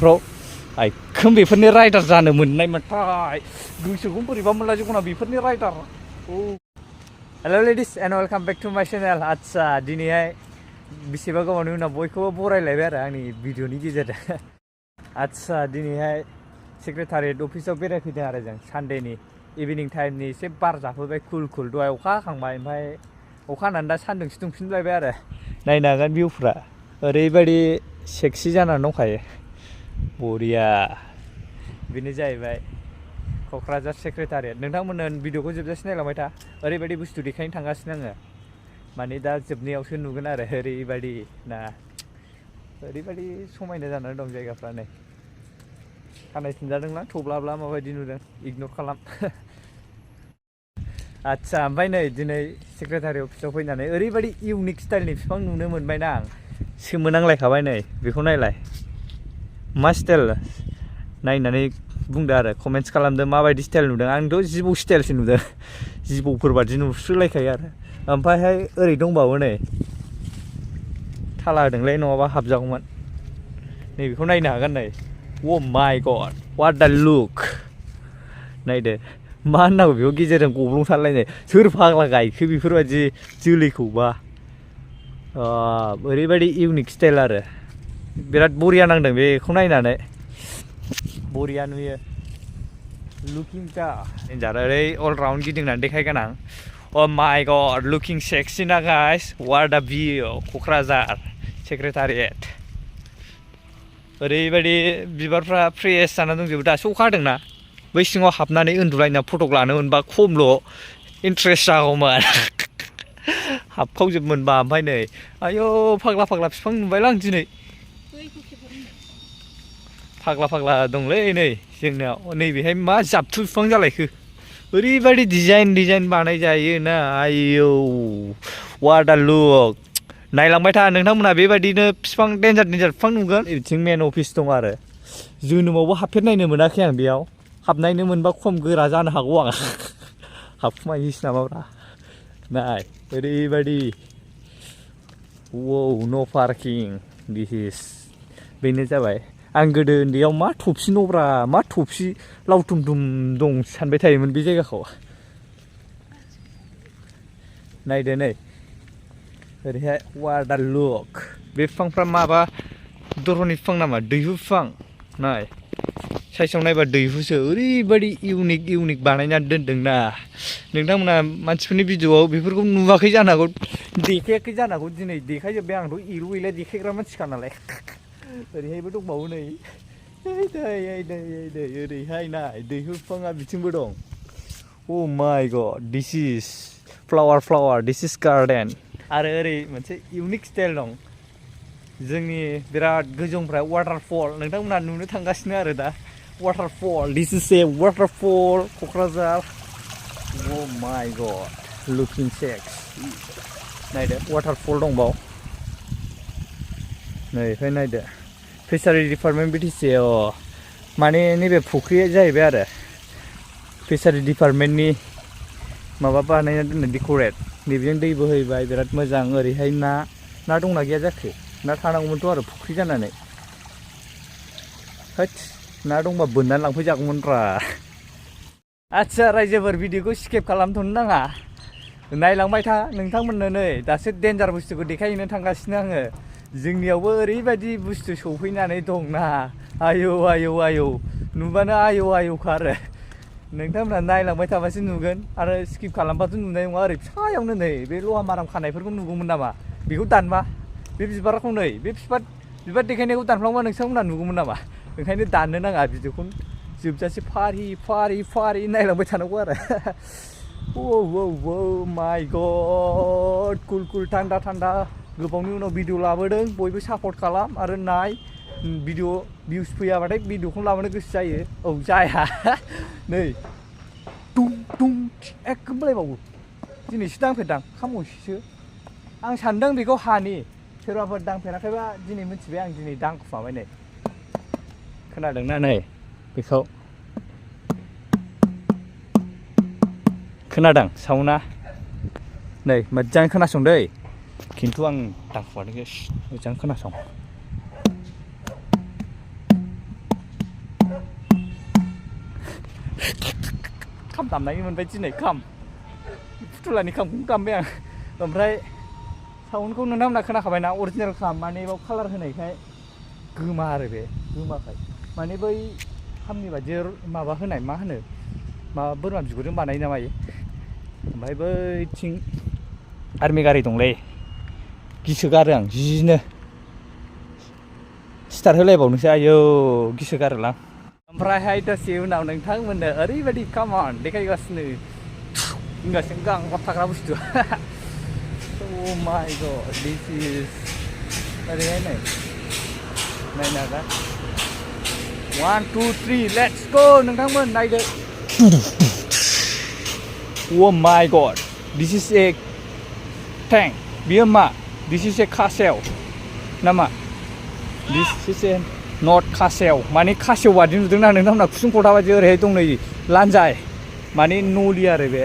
बेफोराव आइखोम बेफोरनि राइडार जानो मोननायमोनथाय गोसोखौ बोरैबा मोनला जोंना बेफोरनि rider hello ladies and welcome back to my channel आदसा दिनैहाय बेसेबा गोबावनि उनाव बयखौबो बरायलायबाय आरो आंनि भिडिअनि गेजेरजों आदसा दिनैहाय सेक्रेटारियेट अफिसाव बेरायफैदों आरो जों सानडेनि इभिनिं टाइमनि एसे बार जाफैबाय कुल दहाय अखा हाखांबाय ओमफ्राय अखा हानानै दा सान्दुंसो दुंफिनलायबाय आरो नायनो हागोन भिउफ्रा ओरैबायदि सेक्सि जानानै दंखायो बरिया बेनो जाहैबाय क'क्राझार सेक्रेटारियेट नोंथांमोननो भिडिअखौ जोबजासिम नायलांबाय था ओरैबायदि बुस्थु देखायनो थांगासिनो आङो माने दा जोबनायावसो नुगोन आरो ओरैबायदि ना ओरैबायदि समायना जानानै दं जायगाफ्रा नै खानाय सिनजादोंना थब्लाब्ला माबायदि नुदों इगनर खालाम आदसा ओमफ्राय नै दिनै सेक्रेटारि अफिसाव फैनानै ओरैबायदि इउनिक स्टाइलनि बिफां नुनो मोनबायना आं सोमोनांलायखाबाय नै बेखौ नायलाय मा स्टाइल नायनानै बुंदो आरो कमेन्ट्स खालामदो माबायदि स्टाइल नुदों आंथ' जिबौ स्टाइलसो नुदों जिबौफोर बादि नुस्रोलायखायो आरो ओमफ्रायहाय ओरै दंबावो नै थाला होदोंलै नङाबा हाबजागौमोन नैबेखौ नायनो हागोन नै ओ माय गड व्हाट द लुक नायदो मा होननांगौ बेखौ गेजेरजों गब्लंथारलायनाय सोर फाग्ला गायखो बेफोरबायदि जोलैखौबा ओरैबायदि इउनिक स्टाइल आरो बिराद बरिया नांदों बेखौ नायनानै बरिया नुयो लुकिं दा डेन्जार ओरै अल राउन्ड गिदिंनानै देखायगोन आं अ माय गड लुकिं सेक्सि ना गाइस व्हाट द भिउ क'क्राझार सेक्रेटारियेट ओरैबायदि बिबारफ्रा फ्रेस जानानै दंजोबो दासो अखा हादोंना बै सिङाव हाबनानै उन्दुलायना फटक लानो मोनबा खमल' इन्ट्रेस्ट जागौमोन हाबखावजोब मोनबा ओमफ्राय नै आयौ फाग्ला बिफां नुबायलां आं दिनै फाग्ला दंलै नै जोंनाव नैबेहाय मा जाबथु बिफां जालायखो ओरैबायदि डिजाइन बानाय जायो ना आयौ व्हाट द लुक नायलांबाय था नोंथांमोनहा बेबायदिनो बिफां डेन्जार बिफां नुगोन बिथिं मेन अफिस दं आरो जोनोमावबो हाबफेरनायनो मोनाखै आं बेयाव हाबनायनो मोनबा खम गोरा जानो हागौ आं हाबखुमाहैसै नामाब्रा नाय ओरैबायदि wow no parking this is बेनो जाबाय आं गोदो उन्दैयाव मा थफसि न'ब्रा मा थफसि लावथुम दं सानबाय थायोमोन बे जायगाखौ नायदो नै ओरैहाय व्हाट द लुक बे बिफांफ्रा माबा दरहनि बिफां नामा दैहु बिफां नाय साइसाव नायबा दैहुसो ओरैबायदि इउनिक बानायनानै दोनदोंना नोंथांमोना मानसिफोरनि भिडिअआव बेफोरखौ नुवाखै जानो हागौ देखायाखै जानो हागौ दिनै देखायजोब्बाय आंथ' एरु एला देखायग्रा मानसिखा नालाय ओरैहायबो दंबावो नै ओरैहाय नाय दैहु बिफाङा बिथिंबो दं ओ माय गड दिस इज फ्लावार दिस इज गार्डेन आरो ओरै मोनसे इउनिक स्टाइल दं जोंनि बिराद गोजौनिफ्राय वाटारफल नोंथांमोना नुनो थांगासिनो आरो दा waterfall this is a waterfall Kokrajhar oh my गड लुकिं सेक्स नायदो वाटारफल दंबाव नै ओमफ्राय नायदो फिसारि डिपार्टमेन्ट बिटिसि माने नैबे फुख्रिया जाहैबाय आरो फिसारि डिपार्टमेन्टनि माबा बानायना दोननो डेक'रेट नैबेजों दै बोहैबाय बिराद मोजां ओरैहाय ना दंना गैया जाखो ना थानांगौमोनथ' आरो फुख्रि जानानै होद ना दंबा बोननानै लांफैजागौमोनब्रा आदसा रायजोफोर भिडिअखौ स्किप खालामथ'नो नाङा नायलांबाय था नोंथांमोननो नै दासो डेन्जार बुस्थुखौ देखायहैनो थांगासिनो आङो जोंनियावबो ओरैबायदि बुस्थु सौफैनानै दंना आयौ नुबानो आयौखा आरो नोंथांमोना नायलांबाय थाबासो नुगोन आरो स्किप खालामबाथ' नुनाय नङा ओरै फिसायावनो नै बे लहा माराम खानायफोरखौ नुगौमोन नामा बेखौ दानबा बे बिबारखौ नै बे बिबार देखायनायखौ दानफ्लांबा नोंथांमोना नुगौमोन नामा ओंखायनो दाननो नाङा भिडिअखौ जोबजासे फारि नायलांबाय थानांगौ आरो औ माय गड कुल थान्दा गोबावनि उनाव भिडिअ लाबोदों बयबो सापर्ट खालाम आरो नाय भिउस फैयाबाथाय भिडिअखौनो लाबोनो गोसो जायो औ जाया नै दुम एकदम लायबावो दिनैसो दांफेरदां खामौसो आं सानदों बेखौ हानि सोरबाफोर दांफेराखैबा दिनै मिथिबाय आं दिनै दांखुमाबाय नै खोनादोंना नै बेखौ खोनादों साउन्डआ नै मोजां खोनासंदै खिन्थु आं दांखुमादों मोजां खोनासं खाम दामनाय मोनबाय दिनै खाम फुथुलानि खामखौ दामबाय आं ओमफ्राय साउन्डखौ नोंथांमोना खोनाखाबायना अरिजिनेल खाम माने बाव कालार होनायखाय गोमा आरो बे गोमाखाय माने बै खामनि बायदि माबा होनाय मा होनो माबा बोरमा बिगुरजों बानायो ना मायो ओमफ्राय बैथिं आर्मि गारि दंलै गिसोगारो आं जिनो स्टार्ट होलायबावनोसै आयौ गिसोगारोलां ओमफ्रायहाय दसे उनाव नोंथांमोननो ओरैबायदि कामान देखायगासिनो बुंगासिनो गांआव थाग्रा बुस्थु Oh my god, this is ओरैहाय नायनो हागोन 1 2 3 let's go नोंथांमोन नायदो Oh my god, this is a tank बियो मा this is a खासेव नामा this is a not खासेव माने खासेव बादि नुदोंना नोंथांमोना कुसुं खथा बादि ओरैहाय दं नै लान्जाय माने नलि आरो बे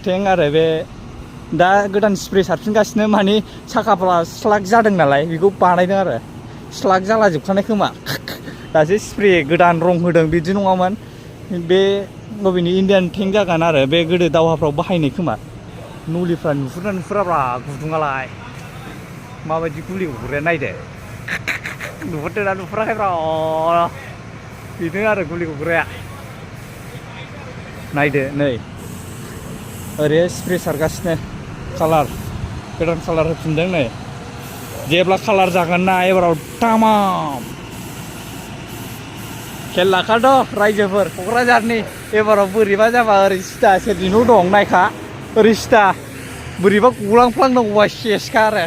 टेंक आरो बे दा गोदान स्प्रे सारफिनगासिनो माने साखाफ्रा स्लाग जादों नालाय बेखौ बानायदों आरो स्लाग जालाजोबखानाय खोमा दासो स्प्रे गोदान रं होदों बिदि नङामोन बे बबेनि इण्डियान टेंक जागोन आरो बे गोदो दावहाफ्राव बाहायनाय खोमा नलिफ्रा नुहुराब्रा गुदुङालाय माबायदि गुलि गग्राया नायदो नुहुरदोंना नुहुराखैब्रा बेनो आरो गुलि गग्राया नायदो नै ओरै स्प्रे सारगासिनो कालार गोदान कालार होफिनदों नै जेब्ला कालार जागोन ना एबाराव तामाम खेल लाखाद' रायजोफोर क'क्राझारनि एबाराव बोरैबा जाबा ओरै सिदा सोरनि न' दं नायखा ओरै सिदा बोरैबा गलांफ्लांनांगौबा सेसखा आरो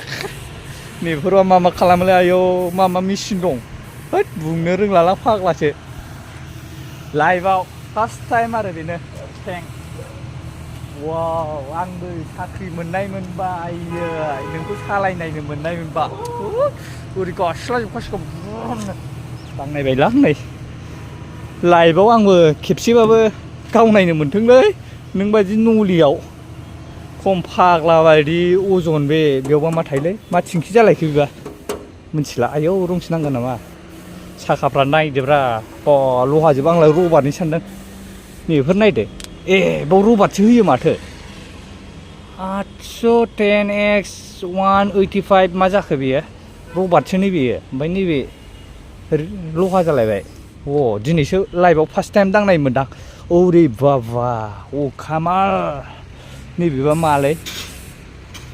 नैफोरबा मा खालामोलै आयौ मा मेचिन दं होद बुंनो रोंलाला फाग्लासो लाइभआव फार्स्ट टाइम आरो बेनो टेंक वाव आंबो साख्रि मोननाय मोनबा आयै नोंखौ सालायनायनो मोननाय मोनबा ओरै गास्लाजोबखासिगौ बांनायबायलां नै लाइभआव आंबो खेबसेबाबो गावनायनो मोन्थोंलै नोंबायदि नलियाव खम फाग्ला बायदि अजन बेयावबा मा थायोलै मा थिंखि जालायखो बेबा मिथिला आयौ रंसि नांगोन नामा साखाफ्रा नायदोब्रा लहाजोब आंलाय रबारनि सानदों नैफोर नायदो बाव रबारसो होयो माथो 810x 185 मा जाखो बेयो रबारसो नैबेयो ओमफ्राय नैबे लहा जालायबाय दिनैसो लाइभआव फार्स्ट टाइम दांनाय मोनदां ओरै बाबा खामाल नैबेबा मालै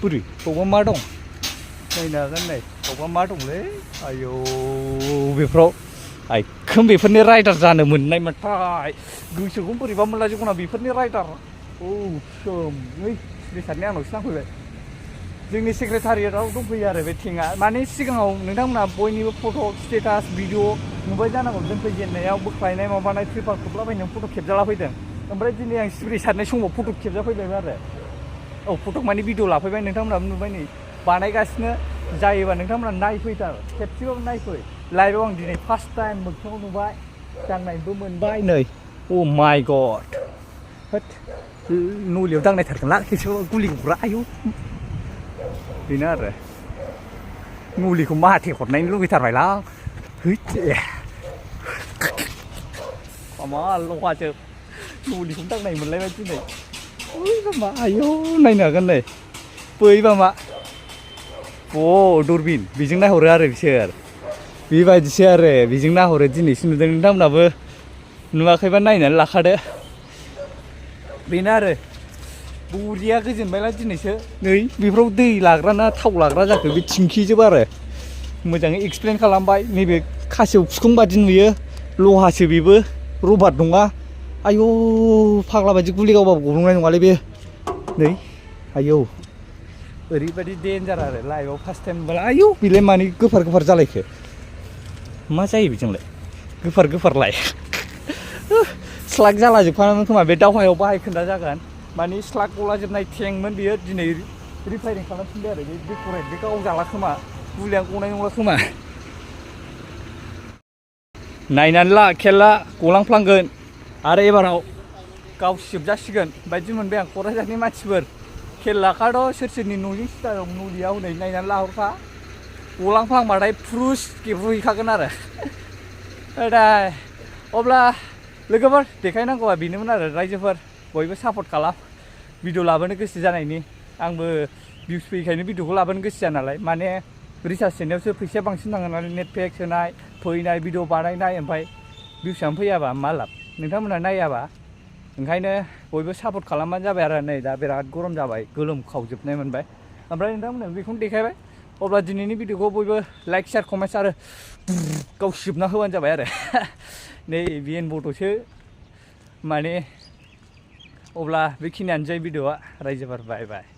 बोरै बावबा मा दं नायनो हागोन नै बावबा मा दंलै आयौ बेफ्राव आइखोम बेफोरनि राइडार जानो मोननाय मोनथाय गोसोखौ बोरैबा मोनला जोगना बेफोरनि राइडार सोमै बेसादनि आंनावसो नांफैबाय जोंनि सेक्रेटारियेटआव दंफैयो आरो बे टेंकआ माने सिगाङाव नोंथांमोना बयनिबो फट' स्टेटास भिडिअ नुबाय जानांगौ दोनफैजेननायाव बोख्लायनाय माबानाय ट्रिपाल खोबलाबायनायाव फट' खेबजाला फैदों ओमफ्राय दिनै आं स्प्रे सारनाय समाव फट' खेबजाफैबायमोन आरो फट' माने भिडिअ लाफैबाय नोंथांमोनाबो नुबाय नै बानायगासिनो जायोबा नोंथांमोना नायफैथार खेबसेबाबो नायफै लाइभआव आं दिनै फार्स्ट टाइम मोगथाङाव नुबाय दांनायबो मोनबाय नै माय गड होद नलियाव दांनायथारगोनला खेबसेबाबो गुलि गग्रा आयौ बेनो आरो नलिखौ माहाथे हरनायनो लुगैथारबायलां कामाल लहाजोब नलिखौनो दांनाय मोनलायबाय दिनै मा आयौ नायनो हागोन नै बैबा मा दुरबिन बेजों नाहरो आरो बिसोर बेबायदिसो आरो बेजों नाहरो दिनैसो नुदों नोंथांमोनाबो नुवाखैबा नायनानै लाखादो बेनो आरो बरिया गोजोनबायला दिनैसो नै बेफोराव दै लाग्रा ना थाव लाग्रा जाखो बे थिंखिजोब आरो मोजाङै एक्सप्लेन खालामबाय नैबे खासेव फिखुं बादि नुयो लहासो बेबो रबार नङा आयौ फाग्ला बायदि गुलि गावबाबो गब्लंनाय नङालै बे नै आयौ ओरैबायदि डेन्जार आरो लाइभआव फार्स्ट टाइम नुबाय आयौ बेलाय माने गोफार जालायखो मा जायो बेजोंलाय गोफारलाय स्लाग जालाजोबखानांगोन खोमा बे दावहायाव बाहायखोन्दा जागोन माने स्लाग गलाजोबनाय टेंकमोन बेयो दिनै रिफायरिं खालामफिनबाय आरो बे डेक'रेट बे गावजाला खोमा गुलिया गनाय नंला खोमा नायनानै ला खेला गलांफ्लांगोन आरो एबाराव गावसिजोबजासिगोन बायदि मोनबाय आं क'क्राझारनि मानसिफोर खेल लाखाद' सोरनि न'जों सिदा दं नलियाव हनै नायनानै लाहरखा गलांफ्लांबाथाय फ्रुस गेब्रुहैखागोन आरो दा अब्ला लोगोफोर देखायनांगौआ बेनोमोन आरो रायजोफोर बयबो सापर्ट खालाम भिडिअ लाबोनो गोसो जानायनि आंबो भिउस फैखायनो भिडिअखौ लाबोनो गोसो जाया नालाय माने रिसार्ज सोनायावसो फैसाया बांसिन थाङो नालाय नेट पेक सोनाय फैनाय भिडिअ बानायनाय ओमफ्राय भिउसआनो फैयाबा मा लाब नोंथांमोनहा नायाबा ओंखायनो बयबो सापर्ट खालामबानो जाबाय आरो नै दा बिराद गरम जाबाय गोलोम खावजोबनाय मोनबाय ओमफ्राय नोंथांमोनहा बेखौनो देखायबाय अब्ला दिनैनि भिडिअखौ बयबो लाइक शेयार कमेन्ट्स आरो गावसिबना होबानो जाबाय आरो नै बिएन बड'सो माने अब्ला बेखिनियानो जाय भिडिअआ रायजोफोर बाय बाय